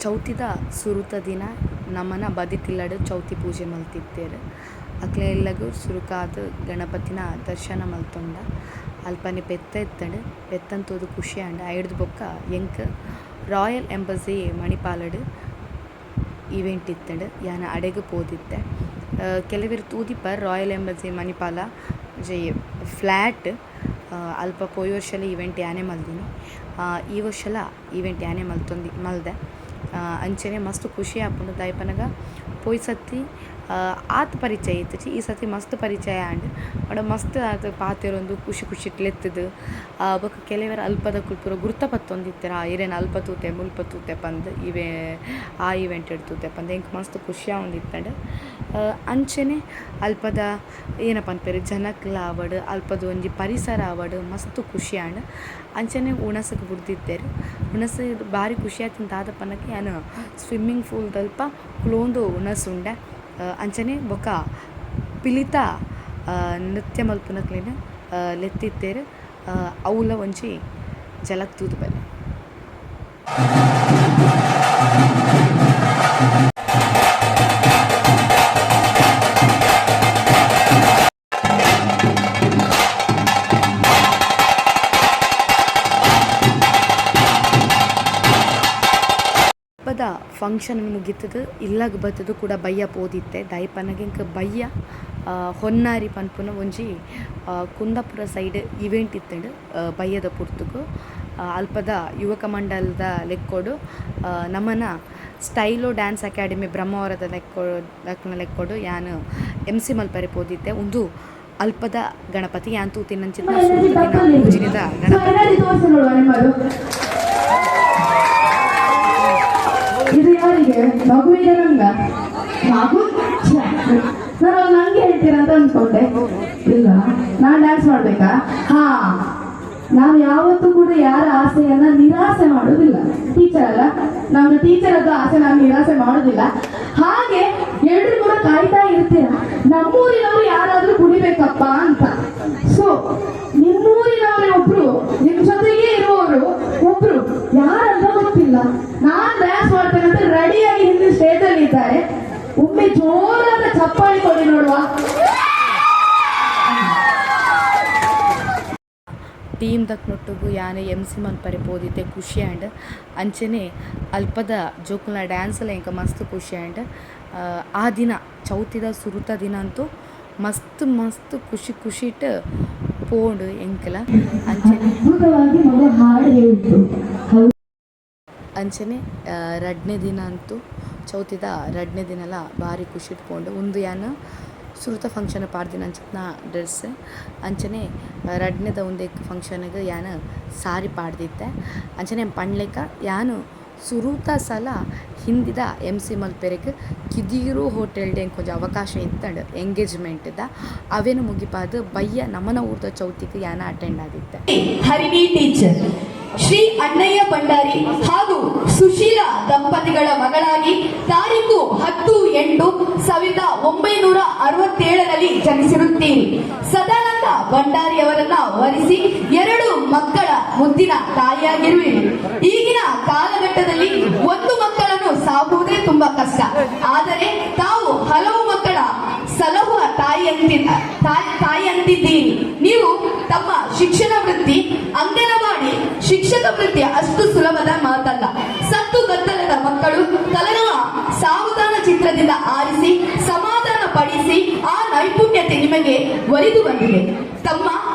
ಚೌತಿದ ಸುರುತ ದಿನ ನಮನ ಬದಿತಿಲ್ಲಡ್ ಚೌತಿ ಪೂಜೆ ಮಲ್ತಿತ್ತೆರ್. ಅಕ್ಲೆ ಇಲ್ಲಗ್ ಸುರುಕಾದ್ ಗಣಪತಿನ ದರ್ಶನ ಮಲ್ತೊಂಡ. ಅಲ್ಪನೆ ಪೆತ್ತ ಇತ್ತ್ಂಡ್ ಪೆತ್ತನ್ ತೂದು ಖುಷಿ ಆಂಡ್. ಐಡ್ದ್ ಬೊಕ್ಕ ಎಂಕ್ ರಾಯಲ್ ಎಂಬಸಿ ಮಣಿಪಾಲಡ್ ಈವೆಂಟ್ ಇತ್ತ್ಂಡ್ ಯಾನ್ ಅಡೆಗ್ ಪೋದಿತ್ತೆ. ಕೆಲವೆರ್ ತೂದಿಪ್ಪರ್ ರಾಯಲ್ ಎಂಬಸಿ ಮಣಿಪಾಲ ಒಂಜಿ ಫ್ಲ್ಯಾಟ್ ಅಲ್ಪ ಪೋಯಿ ವರ್ಷಲ ಈವೆಂಟ್ ಯಾನೆ ಮಲ್ದಿನಿ. ಈ ವರ್ಷಲ ಈವೆಂಟ್ ಯಾನೆ ಮಲ್ತೊಂದು ಮಲ್ದೆ. ಅಂಚನೆ ಮಸ್ತ್ ಖುಷಿ ಆಪುಂಡು ದಾಯೆ ಪನ್ನಗ ಪೋಯಿ ಸರ್ತಿ ಆತ್ ಪರಿಚಯ ಇತ್ತಿಜಿ ಈ ಸರ್ತಿ ಮಸ್ತ್ ಪರಿಚಯ ಆಂಡ್. ಪಂಡ ಮಸ್ತ್ ಆತ್ ಪಾತೆರೊಂದು ಖುಷಿ ಖುಷಿಟ್ ಲೆತ್ತುದು ಬೊಕ ಕೆಲವೆರ್ ಅಲ್ಪದಕುಲು ಪೂರ ಗುರ್ತ ಪತ್ತೊಂದಿತ್ತೆರ್ ಆ ಇರೆನ್ ಅಲ್ಪ ತೂತೆ ಮುಲ್ಪ ತೂತೆ ಪಂದ್ ಇವೆ ಆ ಈವೆಂಟ್ ಡ್ ತೂತೆ ಪಂದ್ ಎಂಕ್ ಮಸ್ತ್ ಖುಷಿ ಆವೊಂದಿತ್ತ್ಂಡ್. ಅಂಚನೆ ಅಲ್ಪದ ಏನ ಪನ್ಪೆರ್ ಜನಕ್ಲ್ ಆವಡ್ ಅಲ್ಪದ ಒಂಜಿ ಪರಿಸರ ಆವಡ್ ಮಸ್ತ್ ಖುಷಿ ಆಂಡ್. ಅಂಚನೆ ಉಣಸ್ಗ್ ಬುಡ್ದಿತ್ತೆರ್ ಉಣಸ್ ಬಾರಿ ಖುಷಿ ಆತಿನ ದಾದ ಪನ್ನಗ ಯಾನ್ ಸ್ವಿಮ್ಮಿಂಗ್ ಪೂಲ್ ದಲ್ಪ ಕುಲೋಂದು ಉಣಸ್ ಉಂಡೆ ಅಂಚನೆ ಬೊಕ ಪಿಲಿತ ನೃತ್ಯ ಮಲ್ಪುನಕ್ಲೆನ್ ಲೆತ್ತಿತ್ತೆರ್ ಅವುಲ ಒಂಜಿ ಜಲಕ್ ತೂದು ಬಲ್ಲೆ. ಅಲ್ಪದ ಫಂಕ್ಷನ್ ಮುಗಿತ್ದ್ ಇಲ್ಲಗ್ ಬತ್ತ್ದ್ ಕುಡ ಬಯ್ಯ ಪೋದಿತ್ತೆ ದಾಯೆ ಪನ್ನಗ ಎಂಕ್ ಬಯ್ಯ ಹೊನ್ನಾರಿ ಪನ್ಪುನ ಒಂಜಿ ಕುಂದಾಪುರ ಸೈಡ್ ಇವೆಂಟ್ ಇತ್ತ್ಂಡ್ ಬಯ್ಯದ ಪೊರ್ತುಗು ಅಲ್ಪದ ಯುವಕ ಮಂಡಲದ ಲೆಕ್ಕೊಡು ನಮನ ಸ್ಟೈಲೋ ಡ್ಯಾನ್ಸ್ ಅಕಾಡೆಮಿ ಬ್ರಹ್ಮಾವರದ ಲೆಕ್ಕೊ ಲೆಕ್ಕೊಡು ಯಾನ್ ಎಮ್ ಸಿ ಮಲ್ಪರೆ ಪೋದಿತ್ತೆ ಉಂದು ಅಲ್ಪದ ಗಣಪತಿ ಯಾನ್ ತೂತಿನಂಚಿನ ಸುರುತ ದಿನ ಮೂಜಿನೆದ ಗಣಪತಿ. ಇದು ಯಾರಿಗೆ ಮಗುವಿಗೆ ನಂಗ ಮಗು ನಾನು ನಂಗೆ ಹೇಳ್ತೀರಾ ಅಂತ ಅನ್ಕೊಂಡೆ. ಇಲ್ಲ, ನಾನ್ ಡ್ಯಾನ್ಸ್ ಮಾಡ್ಬೇಕಾ? ಹಾ, ನಾವು ಯಾವತ್ತೂ ಕೂಡ ಯಾರ ಆಸೆಯನ್ನ ನಿರಾಸೆ ಮಾಡುದಿಲ್ಲ. ಟೀಚರ್ ಅಲ್ಲ, ನಮ್ದು ಟೀಚರ್ ಅದು ಆಸೆ ನಾನು ನಿರಾಸೆ ಮಾಡುದಿಲ್ಲ. ಹಾಗೆ ಎಲ್ರು ಕೂಡ ಕಾಯ್ತಾ ಇರ್ತೀರಾ, ನಮ್ಮೂರಿನವರು ಯಾರಾದ್ರೂ ಕುಣಿಬೇಕಪ್ಪ ಅಂತ. ಸೊ ನಿಮ್ಮೂರಿನವರೇ ಒಬ್ರು, ನಿಮ್ ಜೊತೆಗೆ ಇರುವವರು ಒಬ್ರು, ಯಾರಂತ ಗೊತ್ತಿಲ್ಲ, ನಾನ್ ಡ್ಯಾನ್ಸ್ ಮಾಡ್ತೇನೆ ಅಂತ ರೆಡಿಯಾಗಿ ಹಿಂದೆ ಸ್ಟೇಜ್ ಅಲ್ಲಿ ಇದ್ದಾರೆ. ಒಮ್ಮೆ ಜೋರಾದ ಚಪ್ಪಾಳಿ ಕೊಡಿ ನೋಡುವ. ಟೀಮ್ ದಕ್ನೊಟ್ಟುಗು ಯಾನ್ ಎಮ್ ಸಿ ಮನ್ಪರೆ ಪೋದಿತ್ತೆ ಖುಷಿ ಆಂಡ್. ಅಂಚನೆ ಅಲ್ಪದ ಜೋಕುಲ್ನ ಡ್ಯಾನ್ಸ್ ಲ ಎಂಕ್ ಮಸ್ತ್ ಖುಷಿ ಆಂಡ್. ಆ ದಿನ ಚೌತಿದ ಸುರುತ ದಿನ ಅಂತೂ ಮಸ್ತ್ ಮಸ್ತ್ ಖುಷಿ ಖುಷಿಟ್ ಪೋಂಡು ಎಂಕ್ಲ. ಅಂಚನೆ ಅದ್ಭುತವಾಗಿ ಮಗು ಹಾಡು ಹೇಳ್ತು. ಅಂಚನೆ ರಡ್ಡನೆ ದಿನ ಅಂತೂ ಚೌತಿದ ರಡ್ಡನೆ ದಿನಲ ಬಾರಿ ಖುಷಿಟ್ ಪೋಂಡು. ಉಂದು ಯಾನ್ ಸುರುತ ಫಂಕ್ಷನ್ ಪಾಡ್ದಿನಂಚಿತ್ತಿನ ಡ್ರೆಸ್ಸ್. ಅಂಚನೆ ರಡ್ಡನೆದ ಉಂದೆಕ್ ಫಂಕ್ಷನ್ ಗ್ ಯಾನ್ ಸಾರಿ ಪಾಡ್ದಿತ್ತೆ. ಅಂಚನೆ ಪನ್ಲೆಕ ಯಾನ್ ಸುರುತ ಸಲ ಹಿಂದಿದ ಎಮ್ ಸಿ ಮಲ್ಪೆರೆಗ್ ಕಿದಿರು ಹೋಟೆಲ್ ಡ್ ಎಂಕ್ ಒಂಜಿ ಅವಕಾಶ ಇತ್ತ್ಂಡ್ ಎಂಗೇಜ್ಮೆಂಟ್ ದ ಅವೆನ್ ಮುಗಿಪಾದ್ ಬಯ್ಯ ನಮನ ಊರ್ದ ಚೌತಿಗ್ ಯಾನ್ ಅಟೆಂಡ್ ಆದಿತ್ತೆ. ಹರಿಣಿ ಟೀಚರ್ ಶ್ರೀ ಅಣ್ಣಯ್ಯ ಭಂಡಾರಿ ಹಾಗೂ ಸುಶೀಲಾ ದಂಪತಿಗಳ ಮಗಳಾಗಿ ತಾರೀಕು 10-8-1967ರಲ್ಲಿ ಜನಿಸಿರುತ್ತೀರಿ. ಸದಾನಂದ ಭಂಡಾರಿ ಅವರನ್ನ ವರಿಸಿ 2 ಮಕ್ಕಳ ಮುದ್ದಿನ ತಾಯಿಯಾಗಿರುವಿರಿ. ಈಗಿನ ಕಾಲಘಟ್ಟದಲ್ಲಿ ಒಂದು ಮಕ್ಕಳನ್ನು ಸಾಕುವುದೇ ತುಂಬಾ ಕಷ್ಟ. ಆದರೆ ತಾವು ಹಲವು ಮಕ್ಕಳ ಸಲಹುವ ತಾಯಿಯಂತಿದ್ದೀರಿ. ನೀವು ತಮ್ಮ ಶಿಕ್ಷಣ ವೃತ್ತಿ, ಅಂಗನವಾಡಿ ಶಿಕ್ಷಕ ವೃತ್ತಿ ಅಷ್ಟು ಸುಲಭದ ಮಾತಲ್ಲ. ಸತ್ತು ಗದ್ದಲದ ಮಕ್ಕಳು ಕಲರವ ಸಾವಧಾನ ಚಿತ್ರದಿಂದ ಆರಿಸಿ ಸಮಾಧಾನ ಪಡಿಸಿ ಆ ನೈಪುಣ್ಯತೆ ನಿಮಗೆ ಒಲಿದು ಬಂದಿದೆ. ತಮ್ಮ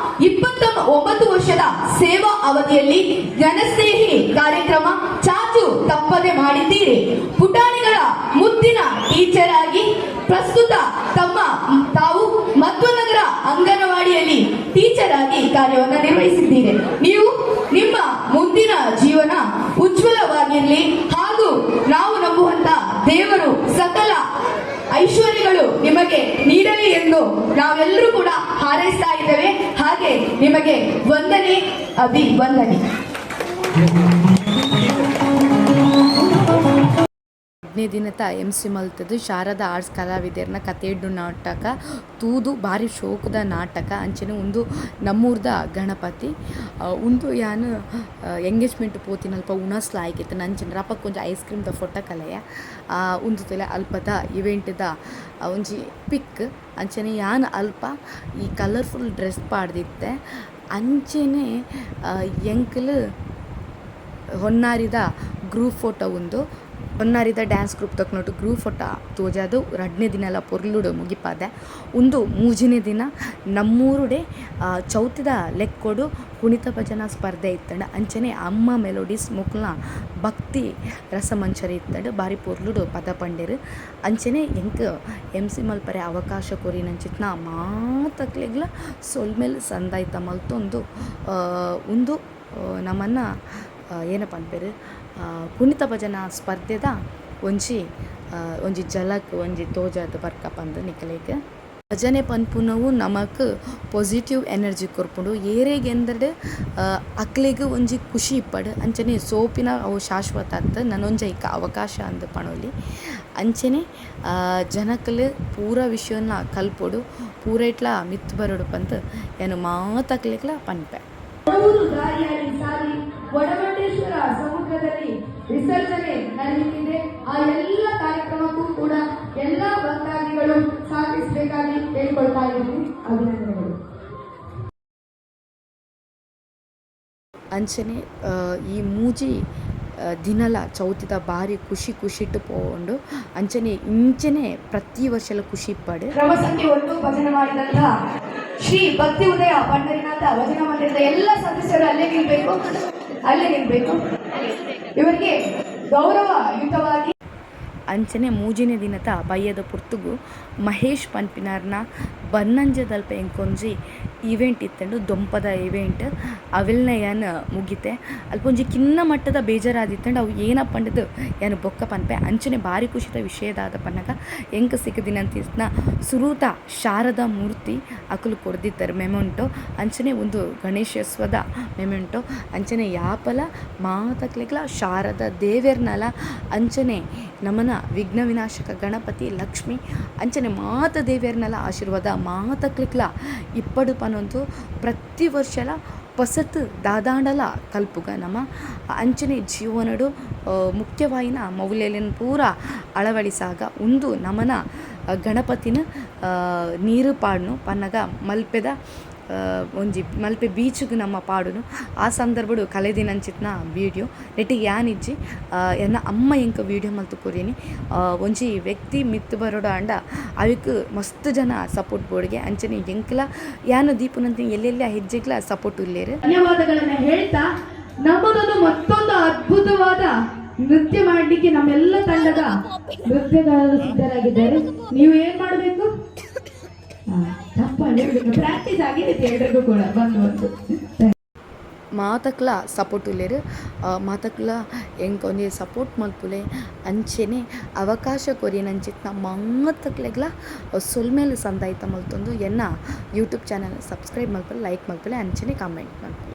29 ವರ್ಷದ ಸೇವಾ ಅವಧಿಯಲ್ಲಿ ಜನಸ್ನೇಹಿ ಕಾರ್ಯಕ್ರಮ ಚಾಚು ತಪ್ಪದೆ ಮಾಡಿದ್ದೀರಿ. ಪುಟಾಣಿಗಳ ಮುದ್ದಿನ ಟೀಚರ್ ಆಗಿ ಪ್ರಸ್ತುತ ತಾವು ಮಧ್ವನಗರ ಅಂಗನವಾಡಿಯಲ್ಲಿ ಟೀಚರ್ ಆಗಿ ಕಾರ್ಯವನ್ನು ನಿರ್ವಹಿಸಿದ್ದೀರಿ. ನೀವು ನಿಮ್ಮ ಮುಂದಿನ ಜೀವನ ಉಜ್ವಲವಾಗಿರ್ಲಿ ಹಾಗೂ ನಾವು ನಂಬುವಂತ ದೇವರು ಸಕಲ ಐಶ್ವರ್ಯಗಳು ನಿಮಗೆ ನೀಡಲಿ ಎಂದು ನಾವೆಲ್ಲರೂ ಕೂಡ ಹಾರೈಸ್ತಾ ಇದ್ದೇವೆ. ಹಾಗೆ ನಿಮಗೆ ವಂದನೆ, ಅಭಿವಂದನೆ. ರಡ್ಡನೇ ರಡ್ಡನೇ ದಿನತ ಎಮ್.ಸಿ ಮಲ್ತುದು ಶಾರದಾ ಆರ್ಟ್ಸ್ ಕಲಾವಿದೆರ್ನ ಕಥೆಡ್ಡು ನಾಟಕ ತೂದು ಬಾರಿ ಶೋಕುದ ನಾಟಕ. ಅಂಚನೆ ಉಂದು ನಮ್ಮೂರ್ದ ಗಣಪತಿ. ಉಂದು ಯಾನ್ ಎಂಗೇಜ್ಮೆಂಟ್ ಪೋತಿನಲ್ಪ ಉನಸ್ ಲಾಯ್ಕ್ ಇತ್ತ್ಂಡ್. ಅಂಚನೆ ರಪಕ್ಕ ಒಂಜಿ ಐಸ್ ಕ್ರೀಮ್ ದ ಫೊಟೊ ಕಲೆಯ. ಉಂದು ತೂಲೆ ಅಲ್ಪದ ಇವೆಂಟ್ ದ ಒಂಜಿ ಪಿಕ್. ಅಂಚನೆ ಯಾನ್ ಅಲ್ಪ ಈ ಕಲರ್ಫುಲ್ ಡ್ರೆಸ್ ಪಾಡ್ದಿತ್ತೆ. ಅಂಚನೆ ಎಂಕುಲು ಹೊನ್ನಾರಿದ ಗ್ರೂಪ್ ಫೋಟೋ ಉಂದು. ಹೊನ್ನಾರಿದ ಡ್ಯಾನ್ಸ್ ಗ್ರೂಪ್ ದಕ್ಲ್ನೊಟ್ಟು ಗ್ರೂಪ್ ಫೋಟೋ ತೋಜಾದ್ ರಡ್ಡನೇ ದಿನಲ ಪೊರ್ಲುಡು ಮುಗಿಪಾದೆ. ಉಂದು ಮೂಜಿನೆ ದಿನ ನಮ್ಮೂರುಡೆ ಚೌತಿದ ಲೆಕ್ಕೊಡು ಕುಣಿತ ಭಜನಾ ಸ್ಪರ್ಧೆ ಇತ್ತ್ಂಡ್. ಅಂಚನೆ ಅಮ್ಮ ಮೆಲೋಡಿಸ್ ಮೊಕಲ್ನ ಭಕ್ತಿ ರಸಮಂಜರಿ ಇತ್ತ್ಂಡ್. ಬಾರಿ ಪೊರ್ಲುಡು ಪದ ಪಂಡೆರ್. ಅಂಚನೆ ಎಂಕ್ ಎಮ್.ಸಿ ಮಲ್ಪರೆ ಅವಕಾಶ ಕೊರಿನಂಚಿತ್ತಿನ ಮಾತಕ್ಲೆಗ್ಲ ಸೊಲ್ಮೆಲ್ ಸಂದಾಯ್ತ ಮಲ್ತೊಂದು ಉಂದು ನಮನ ಏನ ಪನ್ಪೆರ್ ಕುಣಿತ ಭಜನಾ ಸ್ಪರ್ಧೆದ ಒಂಜಿ ಒಂಜಿ ಜಲಕ್ ಒಂಜಿ ತೋಜಾದ್ ಬರ್ಕ ಪಂದ್ ನಿಕಲೆಗ್. ಭಜನೆ ಪನ್ಪುನವು ನಮಕ್ ಪೊಸಿಟಿವ್ ಎನರ್ಜಿ ಕೊರ್ಪುಂಡು. ಏರೆಗ್ ಎಂದರ್ಡ್ ಅಕ್ಲೆಗ್ ಒಂಜಿ ಖುಷಿ ಇಪ್ಪಡ್. ಅಂಚನೆ ಸೋಪಿನ ಅವು ಶಾಶ್ವತ ಅತ್ತ್, ನನೊಂಜಿ ಐಕ್ ಅವಕಾಶ ಅಂದ್ ಪನೊಲಿ. ಅಂಚನೆ ಜನಕುಲು ಪೂರ ವಿಷಯನ್ಲ ಕಲ್ಪೊಡು, ಪೂರೈಟ್ಲ ಮಿತ್ತ್ ಬರೊಡು ಪಂದ್ ಯಾನ್ ಮಾತಕ್ಲೆಗ್ಲ ಪನ್ಪೆ. ದಾರಿಯಾಗಿ ಸಾಗಿ ವಡಮಂಡೇಶ್ವರ ಸಮುದ್ರದಲ್ಲಿ ವಿಸರ್ಜನೆ ನಡೆಯುತ್ತಿದೆ. ಆ ಎಲ್ಲ ಕಾರ್ಯಕ್ರಮಕ್ಕೂ ಕೂಡ ಎಲ್ಲ ಭಕ್ತಾದಿಗಳು ಸಹಕರಿಸಬೇಕಾಗಿ ಕೇಳಿಕೊಳ್ತಾ ಇದ್ದೀನಿ. ಅಭಿನಂದನೆಗಳು. ಅಂಚನೆ ಈ ಮೂಜಿ ದಿನಲ ಚೌತಿದ ಬಾರಿ ಖುಷಿ ಖುಷಿಟ್ ಪೋಂಡು. ಅಂಚನೆ ಇಂಚನೆ ಪ್ರತಿ ವರ್ಷಲ ಖುಷಿ ಇಪ್ಪಡ್. ಕ್ರಮ ಸಂಖ್ಯೆ 1 ಭಜನೆ ಮಾಡಿದಂತಹ ಶ್ರೀ ಭಕ್ತಿ ಉದಯ ಪಂಡರಿನಾಥ ಭಜನಾ ಮಂದಿರದ ಎಲ್ಲ ಸದಸ್ಯರು ಅಲ್ಲೇ ನಿಲ್ಬೇಕು, ಅಲ್ಲೇ ನಿಲ್ಬೇಕು. ಇವರಿಗೆ ಗೌರವಯುತವಾಗಿ ಅಂಚನೆ ಮೂಜಿನೆ ದಿನತ ಬಯ್ಯದ ಪೊರ್ತುಗು ಮಹೇಶ್ ಪನ್ಪಿನಾರ್ನ ಬನ್ನಂಜದಲ್ಪ ಎಂಕೊಂಜಿ ಇವೆಂಟ್ ಇತ್ತುಂಡು, ದೊಂಪದ ಇವೆಂಟ್. ಅವೆಲ್ನ ಯಾನ್ ಮುಗಿತೆ. ಅಲ್ಪ ಒಂಜಿ ಕಿನ್ನ ಮಟ್ಟದ ಬೇಜಾರಾದಿತ್ತುಂಡು. ಅವು ಏನ ಪಂಡುದು ಯಾನ್ ಬೊಕ್ಕ ಪನ್ಪೆ. ಅಂಚನೆ ಬಾರಿ ಖುಷಿತ ವಿಷಯ ದಾದ ಪನ್ನಗ ಎಂಕ್ ಸಿಕ್ಕುದಿನಂತಿತ್ನ ಸುರೂತ ಶಾರದಾ ಮೂರ್ತಿ ಅಕುಲು ಕೊರ್ದಿತ್ತೆರ್ ಮೆಮೊಂಟೊ. ಅಂಚನೆ ಉಂದು ಗಣೇಶೋತ್ಸವದ ಮೆಮೊಂಟೊ. ಅಂಚನೆ ಯಾಪಲ ಮಾತಕ್ಲೆಗ್ಲ ಶಾರದಾ ದೇವೆರ್ನಲ, ಅಂಚನೆ ನಮನ ವಿಘ್ನ ವಿನಾಶಕ ಗಣಪತಿ, ಲಕ್ಷ್ಮಿ, ಅಂಚನೆ ಮಾತ ದೇವೆರ್ನಲ ಆಶೀರ್ವಾದ ಮಾತಕ್ಲೆಗ್ಲ ಇಪ್ಪಡು ಪನೊಂದು ಪ್ರತಿ ವರ್ಷಲ ಪೊಸತ್ ದಾದಾಂಡಲ ಕಲ್ಪುಗ ನಮ. ಅಂಚನೆ ಜೀವನಡ್ ಮುಖ್ಯವಾಯಿನ ಮೌಲ್ಯಲೆನ್ ಪೂರ ಅಳವಡಿಸಾಗ. ಉಂದು ನಮನ ಗಣಪತಿನ ನೀರು ಪಾಡ್ನು ಪನ್ನಗ ಮಲ್ಪೆದ ಒಂಜಿ ಮಲ್ಪೆ ಬೀಚ್ಗ್ ನಮ ಪಾಡುನು. ಆ ಸಂದರ್ಭಡ್ ಕಲೆದಿನಂಚಿತ್ತಿನ ವೀಡಿಯೋ ನೆಟ್ಟ್ ಯಾನಿಜ್ಜಿ, ಎನ್ನ ಅಮ್ಮ ಎಂಕ್ ವೀಡಿಯೋ ಮಲ್ತ್ ಕೊರಿನಿ. ಒಂಜಿ ವ್ಯಕ್ತಿ ಮಿತ್ತ್ ಬರೊಡು ಆಂಡ ಅವೆಕ್ ಮಸ್ತ್ ಜನ ಸಪೋರ್ಟ್ ಬೋಡುಗೆ. ಅಂಚನೆ ಎಂಕ್ಲ ಯಾನ್ ದೀಪುನಂಚಿನ ಎಲ್ಲೆಲ್ಲ ಹೆಜ್ಜೆಗ್ಲ ಸಪೋರ್ಟ್ ಉಲ್ಲೆರ್. ಧನ್ಯವಾದಗಳನ್ನ ಹೇಳ್ತಾ ನಮ್ಮದೊಂದು ಮತ್ತೊಂದು ಅದ್ಭುತವಾದ ನೃತ್ಯ ಮಾಡಲಿಕ್ಕೆ ನಮ್ಮೆಲ್ಲ ತಂಡದ ನೃತ್ಯಗಾರರು ಸಿದ್ಧರಾಗಿದ್ದಾರೆ. ನೀವು ಏನ್ ಮಾಡಬೇಕು? ಪ್ರಾಕ್ಟೀಸ್ ಆಗಿದೆ ಎಲ್ರಿಗೂ ಕೂಡ ಬಂದು ಬಂದು. ಮಾತಕ್ಲ ಸಪೋರ್ಟ್ ಉಲ್ಲೆರ್. ಮಾತಕ್ಲ ಎಂಕ್ ಒಂಜಿ ಸಪೋರ್ಟ್ ಮಲ್ಪುಲೆ. ಅಂಚೆನೆ ಅವಕಾಶ ಕೊರಿನಂಚಿತ್ತಿನ ಮಾತಕ್ಲೆಗ್ಲ ಸೊಲ್ಮೆಲು ಸಂದಾಯ್ತ ಮಲ್ತೊಂದು ಎನ್ನ YouTube channel subscribe ಮಲ್ಪುಲೆ, like ಮಲ್ಪುಲೆ, ಅಂಚನೆ ಕಾಮೆಂಟ್ ಮಲ್ಪುಲೆ.